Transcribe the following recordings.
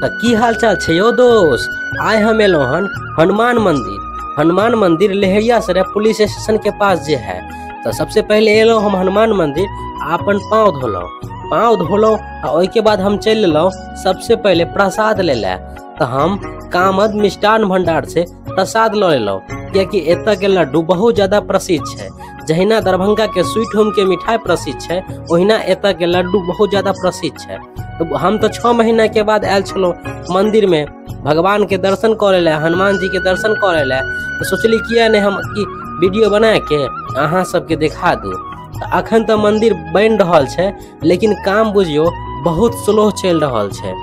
तऽ की हाल चाल छै यौ दोस्त। आइ हम एलहुँ हन हनुमान मंदिर। हनुमान मंदिर लहेरियासराय पुलिस स्टेशन के पास जे है। तऽ सबसे पहिले एलहुँ हम हनुमान मंदिर आ अपन पाँव धोलहुँ। पाँव धोलहुँ आ ओहिके बाद हम चलि एलहुँ सबसे पहिले प्रसाद लै लए। तऽ हम कामद मिष्टान भंडार से प्रसाद लऽ लेलहुँ, कियाकि एतऽ के लड्डू बहुत ज्यादा प्रसिद्ध छै। जहिना दरभंगा के स्वीट होम के मिठाई प्रसिद्ध छै, ओहिना एतऽ के लड्डू बहुत ज्यादा प्रसिद्ध छै। तऽ हम तऽ 6 महीना के बाद आयल छलहुँ मंदिर में भगवान के दर्शन करे लए, हनुमान जी के दर्शन करे लए। तऽ सोचली किया नहि हम कि वीडियो बना के अहाँ सबके देखा दू। तऽ अखन तऽ मंदिर बनि रहल छै, लेकिन काम बुझियौ बहुत स्लो चलि रहल छै,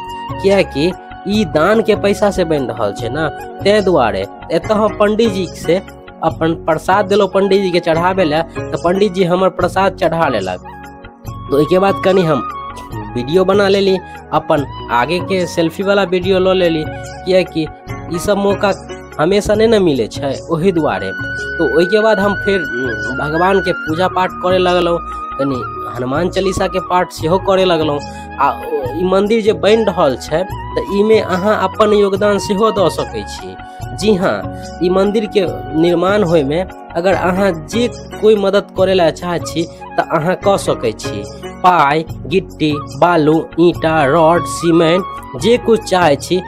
कियाकि ई दान के पैसा से बनि रहल छै ना, ताहि दुआरे। एतऽ हम पंडीजी से अपन प्रसाद देलहुँ पंडीजी के चढ़ाबै लए, तऽ पंडीजी हमर प्रसाद चढ़ा लेलक। तऽ ओहिके बाद कनि हम वीडियो बना लेली, अपन आगे के सेल्फी वाला वीडियो लऽ लेली, कियाकि ई सब मौका हमेशा नहि ने मिलै छै, ओहि दुआरे। तऽ ओहिके बाद हम फेर भगवान के पूजा पाठ करे लगलहुँ, कनि हनुमान चालीसा के पाठ सेहो करे लगलहुँ। आ ई मंदिर जे बनि रहल छै तऽ ईमे अहाँ अपन योगदान सेहो दऽ सकै छी। जी हाँ, ई मंदिर के निर्माण होइमे अगर अहाँ जे कोइ मदद करे ला चाहै छी तऽ अहाँ कऽ सकै छी। पाइ, गिट्टी, बालू, ईंटा, रॉड, सीमेंट जे कुछ चाहै छी।